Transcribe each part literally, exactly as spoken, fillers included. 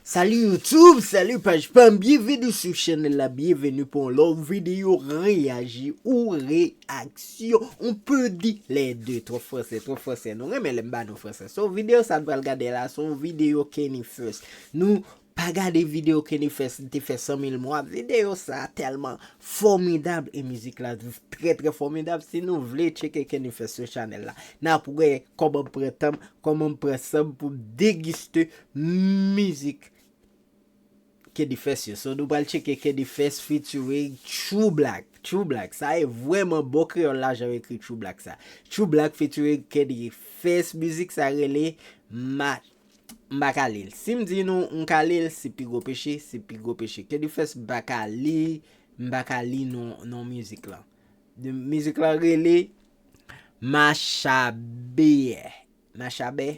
Salut YouTube, salut paj pa m, byenveni sou chanèl la, byenveni pou yon lòt videyo reyaji ou reyaksyon, on peut dire les deux, twòp fransè, twòp fransè, nou renmen lè m ba nou fransè. So, videyo sa n pral gade la, se yon videyo Kenny First. Nou pa gade videyo Kenny First, li te fè san mil mwa, videyo sa tèlman fòmidab e mizik la trè trè fòmidab. Si nou vle tcheke Kenny First sou chanèl la, n ap wè kòman m pran tan m, kòman m pran san m pou m degiste mizik Kenny First yo. So, nou pral tcheke Kenny First featuring True Black. True Black. Sa e vrèman bon kreyòl la, jan yo ekri True Black sa. True Black featuring Kenny First, mizik sa rele Ma-, M pa ka li l. Si m di nou m ka li l, se pi gwo peche, se pi gwo peche. Kenny First m pa ka li, m pa ka li non, non mizik lan. De, mizik lan rele Machabe. Machabe?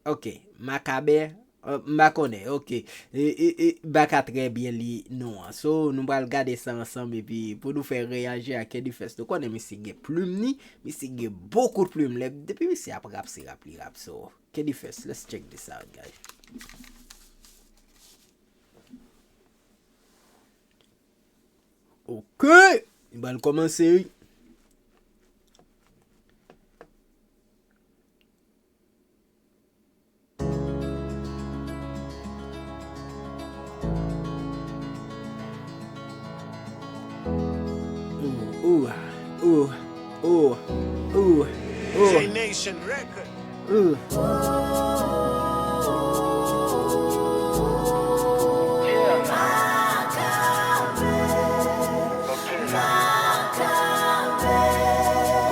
Ok, Makabe, euh, m pa konnen, ok. E, e, e, m pa ka trè byen li non an. So, nou pral gade sa ansanm epi pou nou fè reyaji a Kenny First. Nou konnen misye gen plim ni, misye gen bokou plim. Lè, depi misye ap rap, se rap li rap. So, Kenny First, let's check this out, guys. Ok, nou pral kòmanse, wi. Ooh, ooh, ooh, ooh, ooh, ooh. J Nation Record. Ooh.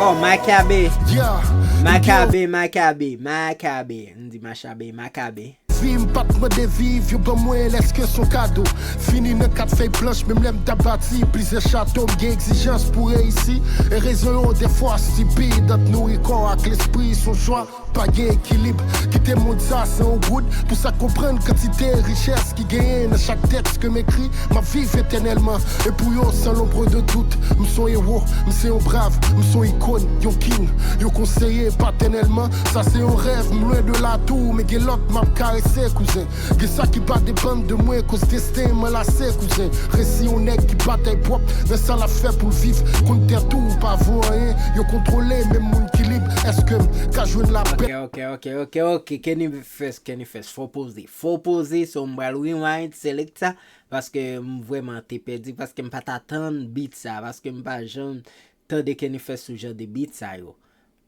Oh, Makabe. Yeah. Makabe, Makabe, Makabe. M di Machabe, Makabe. Vi m pa t mande viv, yo ban mwen l, èske s on kado? Fini nan kat fèy blanch, menm lè m t ap bati plizyè chato, m gen egzijans pou reyisi. E rezon yo dèfwa stipid, ant nouri kò ak lespri, s on chwa, pa gen ekilib. Kite mond sa san yon goud, pou sa konprann kantite richès ki genyen nan chak tèks ke m ekri. M ap viv etènèlman, e pou yo, sans l'ombre de doute. M s on ewo, m se yon brav, m s on ikòn, yon king, yon konseye patènèlman. Sa se yon rèv, m lwen de la tour, men gen lòt m ap karese, kouzen. Gen sa ki pa depann de mwen, koz desten m anlase, kouzen. Resi yon nèg ki batay pwòp nan sa l ap fè pou l viv. Konn tèt ou pa vo anyen, yo kontwole menm moun ki lib. Èske m ka jwenn lapè? Ok, ok, ok, ok, ok, Kenny First, Kenny First, fò poze, fò poze, so m pral rewind, select sa. Paske m vrèman te pèdi, paske m pa t atann beat sa, paske m pa janm tande Kenny First sou jan de beat sa yo.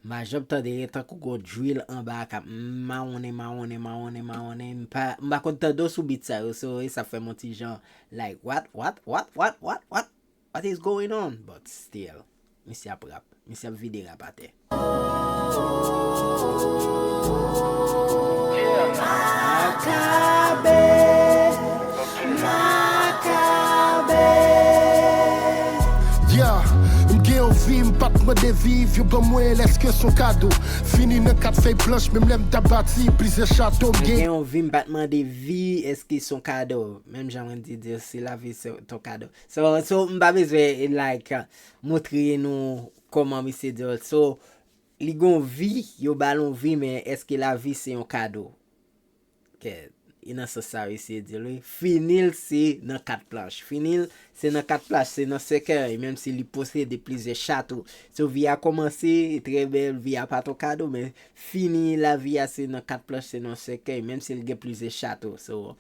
M pa janm tande, tankou gon drill anba a k ap mawonnen, mawonnen, mawonnen, mawonnen. M pa, m pa konn tande w sou beat sa yo, so e sa fè m on ti jan, like, what, what, what, what, what, what, what is going on? But still, misye ap rap. Misye ap vide rap atè. Makabe, Makabe. Yeah, m gen yon vi, m pa t mande viv, yo ban mwen l, èske s on kado? Fini nan kat fèy blanch, menm lè m t ap bati plizyè chato, m gen yon vi, m pa t mande vi, èske s on kado? Menm jan mwen di, di, si lavi se t on kado. So, so, m pa bezwen, like, montre nou kòman misye di l. So, li gon vi, yo ba l on vi, men èske lavi se yon kado? Kè, e nan sans sa misye di l, wi. Fini l se nan kat planch. Fini l se nan kat planch, se nan sèkèy, menm si li posede plizyè chato. So, vi a kòmanse trè bèl, vi a pa t on kado, men fini lavi a se nan kat planch, se nan sèkèy, menm si l gen plizyè chato. So,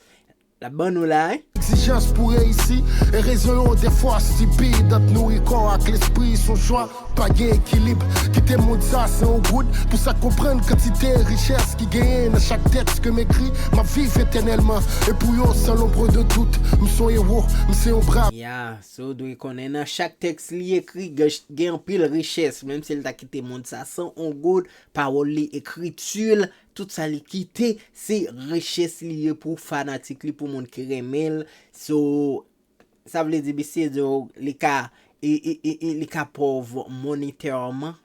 l ap ban nou la, hein? Egzijans pou reyisi, e rezon yo dèfwa stipid, ant nouri kò ak lespri, s on chwa, pa gen ekilib. Kite mond sa san yon goud, pou sa konprann kantite richès ki genyen nan chak tèks ke m ekri. M ap viv etènèlman, e pou yo, sans l'ombre de doute. M s on ewo, m se yon brav. Yeah, so w dwe konnen nan chak tèks li ekri, gen, gen anpil richès, menm si l ta kite mond sa san yon goud, pawòl li, ekriti l, tout sa li kite, se richès li ye pou fanatik li, pou moun ki renmen l. So, sa vle di, misye di w, li ka, e, e, e, e, li ka pòv monetèman.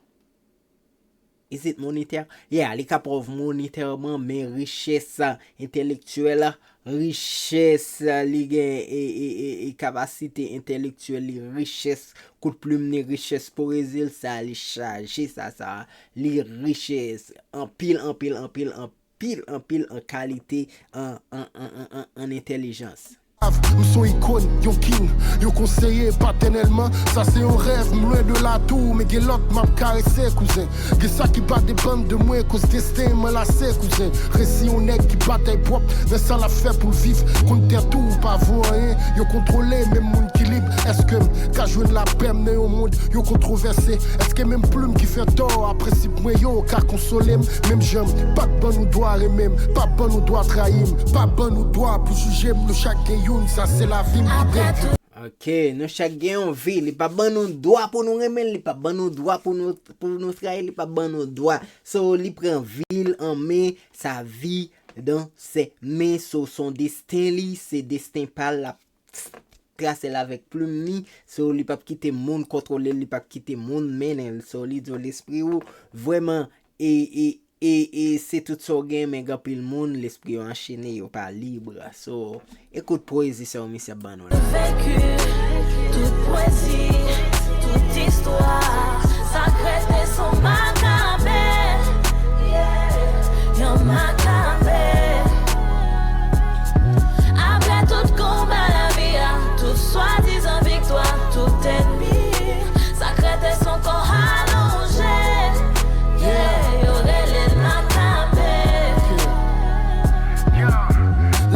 Is it monetè? Yeah, li ka pòv monetèman, men richès, a, entèlektyèl, richès, a, li gen, e, e, e, e, kapasite entèlektyèl li, richès kout plim ni, richès poezi l, sa li chaje, sa, sa, li richès, anpil, anpil, anpil, anpil. anpil, anpil an kalite, an, an, an, an, an, an entèlijans. M son ikòn, yon king, yon konseye patènèlman. Sa se yon rèv, m lwen de la tou, men gen lòt m ap karese, kouzen. Gen sa ki pa depann de mwen, koz desten m anlase, kouzen. Resi yon nèg ki batay pwòp nan sa l ap fè pou l viv. Konn tèt ou, ou pa vo anyen, yo kontwole menm moun ki lib. Èske m ka jwenn lapè m nan yon mond yo kontwovèse? Èske menm plim ki fè tò a prensip mwen yo ka konsole m? Menm jan m pa t ban nou dwa renmen m, pa ban nou dwa trayi m, pa ban nou dwa pou jije m, nou chak gen youn, sa se lavi m ki te. Ok, nou chak gen yon vi, li pa ban nou dwa pou nou renmen l, li pa ban nou dwa pou nou, pou nou trayi l, li pa ban nou dwa. So, li pran vi l an men, sa vi dan se men, so, se yon desten li, se desten pa l, l ap trase l avèk plim li, so, li p ap kite moun kontwole l, li p ap kite moun mennen l, so, li di w lespri w vrèman e, e, e, e se tout sa w gen, men gen anpil moun, lespri yo anchene, yo pa lib. So, ekout pwezi sa yo misye ap ban nou la. Vaincu, tout pwezi, tout istwa, sa k rete se yon makaben, yeah, yon makaben. Apre tout konba lavi a, tout swadizan viktwa, tout ènmi, sa k rete se yon kò alonje, yeah, yo rele l makaben.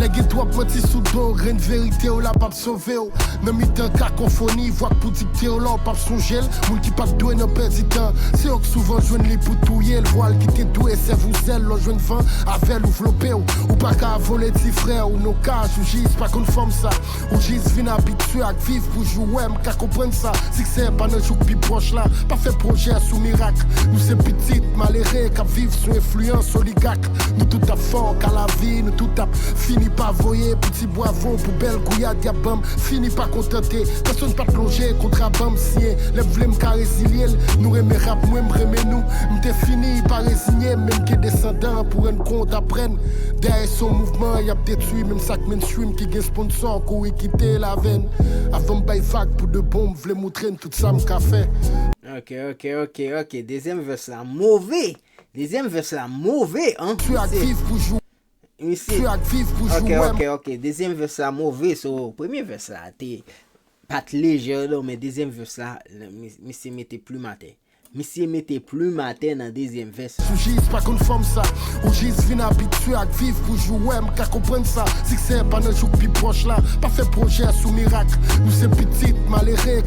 Lè gen twòp manti sou do, grenn verite w la p ap sove w. Nan mitan kakofoni, vwa k pou dikte w la w p ap sonje l. Moun ki pa t dwe nan pèdi tan, se yo k souvan jwenn li pou touye l. Vwa l ki te dwe sèvi w zèl, lè w jwenn van avè l ou vlope w. Ou pa ka vole ti frè w, non kaj ou jis pa konn fòm sa. Ou jis vin abitye ak viv pou jou w wè m ka konprann sa. Siksè pa nan jou k pi pwòch la, pa fè pwojè sou mirak. Nou se pitit malere k ap viv sou enfliyans oligak. Nou tout ap fò ka lavi, nou tout ap fini pa voye pou ti bwavo, pou bèl gouyad y ap ban m. Fini pa kontante, pèsonn pa t lonje kontra ban m siyen. Lè m vle m ka rezilye l, nou renmen rap, mwen m renmen nou. M te fini pa rezinye m, men m gen desandan pou rann kont apre n. Dèyè se yon mouvman y ap detwi, menm sa k mainstream ki gen sponsò kouri kite l avè n. Avan m bay vag pou de bon, m vle moutre n tout sa m ka fè. Ok, ok, ok, ok. Dezyèm vès la move. Dezyèm vès la move, an. Tu ak viv pou jou. Misye. Tu ak viv pou jou. Ok, Wè ok, ok. Dezyèm vès la move. So, premye vès la te pa t lejè, non, men dezyèm vès la, mi- misye mete plim atè. Misye mete plim atè nan dezyèm vès la. Ou jis pa konn fòm sa. Ou jis vin abitye ak viv pou jou wè m ka konprann sa. Siksè pa nan jou k pi pwòch la. Pa fè pwojè sou mirak. Nou se pitit malere.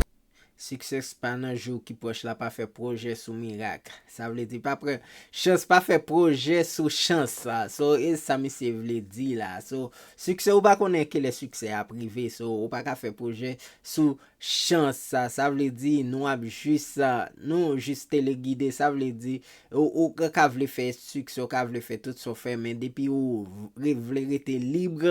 Siksè pa nan jou ki pwòch la, pa fè pwojè sou mirak. Sa vle di pa pran chans, pa fè pwojè sou chans sa. So, e sa misye vle di la. So, siksè ou pa konnen kilè siksè ap rive. So, ou pa ka fè pwojè sou chans sa. Sa vle di nou ap jis, ah, nou jis telegide. Sa vle di ou, ou ka, ka vle fè siksè, ou ka vle fè tout sa w fè, men depi ou re- vle rete lib,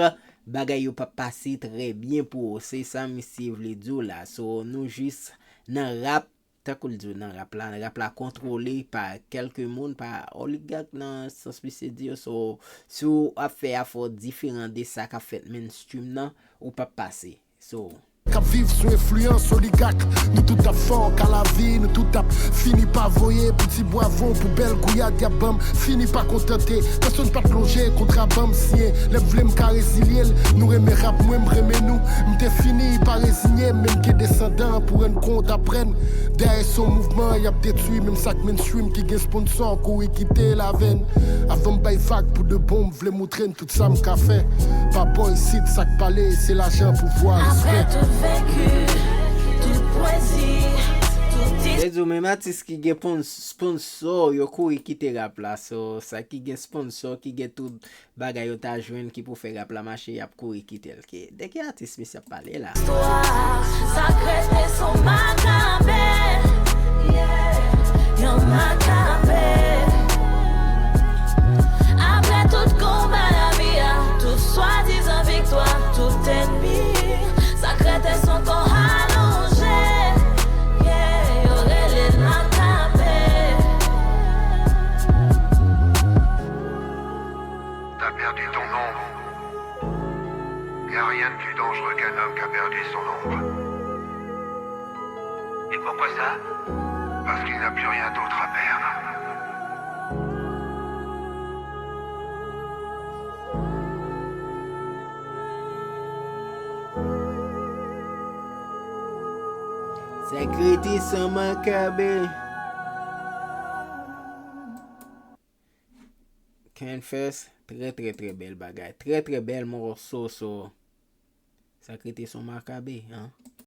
bagay yo p ap pase trè byen pou ou. Se sa misye vle di w la. So, nou jis nan rap, tankou l di w nan rap la, rap la kontwole pa kèlke moun, pa oligak nan sans misye di yo. So, si w ap fè afè w diferan de sa k ap fèt mainstream nan, ou p ap pase. So, K ap viv sou enfliyans oligak. Nou tout ap fò ka lavi, nou tout ap fini pa voye pou ti bwavo, pou bèl gouyad y ap ban m. Fini pa kontante, pèsonn pa t lonje kontra ban m siyen. Lè m vle m ka rezilye l, nou renmen rap, mwen m renmen nou. M te fini pa rezinye m, men m gen desandan pou rann kont apre n. Dèyè se yon mouvman y ap detwi, menm sa k mainstream ki gen sponsò kouri kite l avè n. Avan m bay vag pou de bon, m vle moutre n tout sa m ka fè. Pa bò isit, sa k pale, se lajan, pouvwa, Apre respè. Tout venki, tout pwezi, tout se di w menm atis ki gen pon- sponsò, yo kouri kite rap la. So, sa ki gen sponsò, ki gen tout bagay yo ta jwenn ki pou fè rap la mache, y ap kouri kite l. Ki, de ki atis misye ap pale la? istwa, sa k rete se yon makaben, yeah, yon makaben. Apre tout konba lavi a, tout swadizan viktwa, tout ènmi, sa k rete se yon kò alonje, yeah, yo rele l makaben. T'as perdu ton ombre. Y a rien de plus dangereux qu'un homme qui a perdu son ombre. Et pourquoi ça ? Parce qu'il n'a plus rien d'autre à perdre. Sa k rete san makabe. Kenfest, trè trè trè bèl bagay. Trè trè bèl mòso so. Sa k rete son makabe, an.